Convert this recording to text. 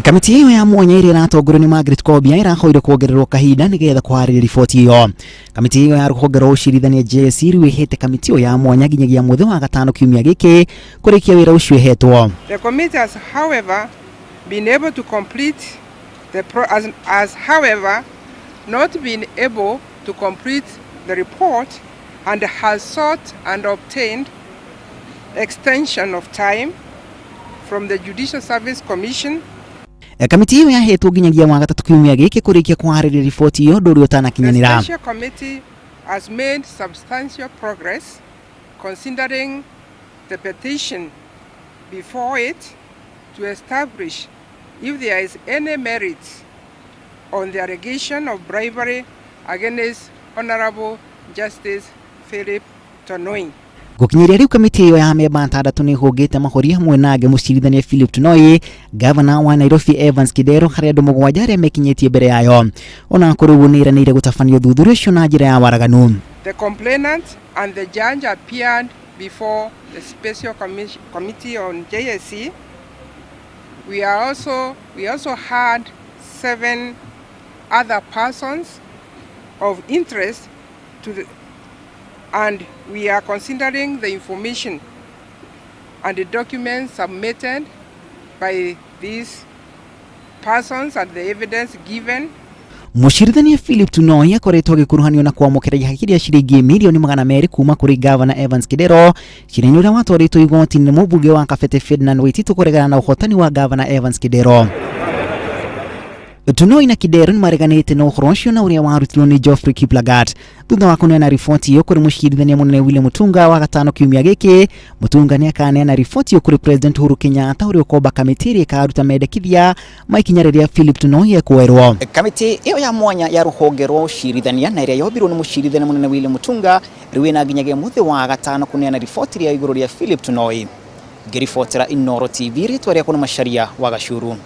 Kamĩtĩ ĩyo ya mwanya ĩrĩa ĩratongorio nĩ Margaret Kobia ĩrahoire kuongererwo kahinda nĩgetha kũharĩria riboti ĩyo. Kamĩtĩ ĩyo ya rũhonge rwa ũcirithania JSC rĩu ĩhete kamĩtĩ ĩyo ya mwanya nginyagia mũthĩ wa gatano kiumia gĩkĩ kũrĩkia wĩra ũcio ĩhetwo. The committee has, however, been able to complete the pro has, has, however, not been able to complete the report and has sought and obtained extension of time from the Judicial Service Commission. Kamĩtĩ ĩyo yahetwo nginyagia wa gatatũ kiumia gĩkĩ kũrĩkia kũharĩria riboti ĩyo, ũndũ ũrĩa The ũtanakinyanĩra. Special Committee has made substantial progress considering the petition before it to establish if there is any merit on the allegation of bribery against Honorable Justice Philip Tunoi. Gũkinyĩria rĩu, kamĩtĩ ĩyo ya memba atandatũ nĩ ĩhũngĩte mahũri hamwe na angĩ mũcirithania Philip Tunoi, gavana wa Nairobi Evans Kidero, harĩ andũ 7 arĩa mekinyĩtie mbere yayo. Ona kũrĩ ũguo, nĩ ĩranĩire gũtabania ũthuthuria ũcio na njĩra ya waraganu. The complainant and the judge appeared before the Special Committee on JSC. We also had seven other persons of interest to the, and we are considering the information and the documents submitted by these persons and the evidence given. Mũcirithania Philip Tunoi akoretwo agĩkuruhanio na kwamũkĩra ihaki rĩa ciringi mirioni 200 kuma kũrĩ gavana Evans Kidero, cira-inĩ ũrĩa watwarĩtwo igoti-inĩ nĩ mũmbunge wa Kabete Ferdinand Waititu kũregana na ũhotani wa gavana Evans Kidero. Tunoi na Kidero nĩ mareganĩte na ũhoro ũcio na ũrĩa warutirwo nĩ Geoffrey Kiplagat. Thutha wa kũneana riboti ĩyo kũrĩ mũcirithania mũnene William Mutunga wa gatano kiumia gĩkĩ, Mutunga nĩ akaneana riboti ĩyo kũrĩ President Uhuru Kenyatta, ũrĩa ũkomba kamĩtĩ ĩrĩa ĩkaruta mendekithia ma ikinya rĩrĩa Philip Tunoi ekwoerwo. Kamĩtĩ ĩyo ya mwanya ya rũhonge rwa ũcirithania na ĩrĩa yombirwo nĩ mũcirithania mũnene William Mutunga rĩu ĩna nginyagia mũthĩ wa gatano kũneana riboti rĩa igũrũ rĩa Philip Tunoi. Ngĩribotera Inooro TV, rĩtwa rĩakwa nĩ Macharia wa Gacuru.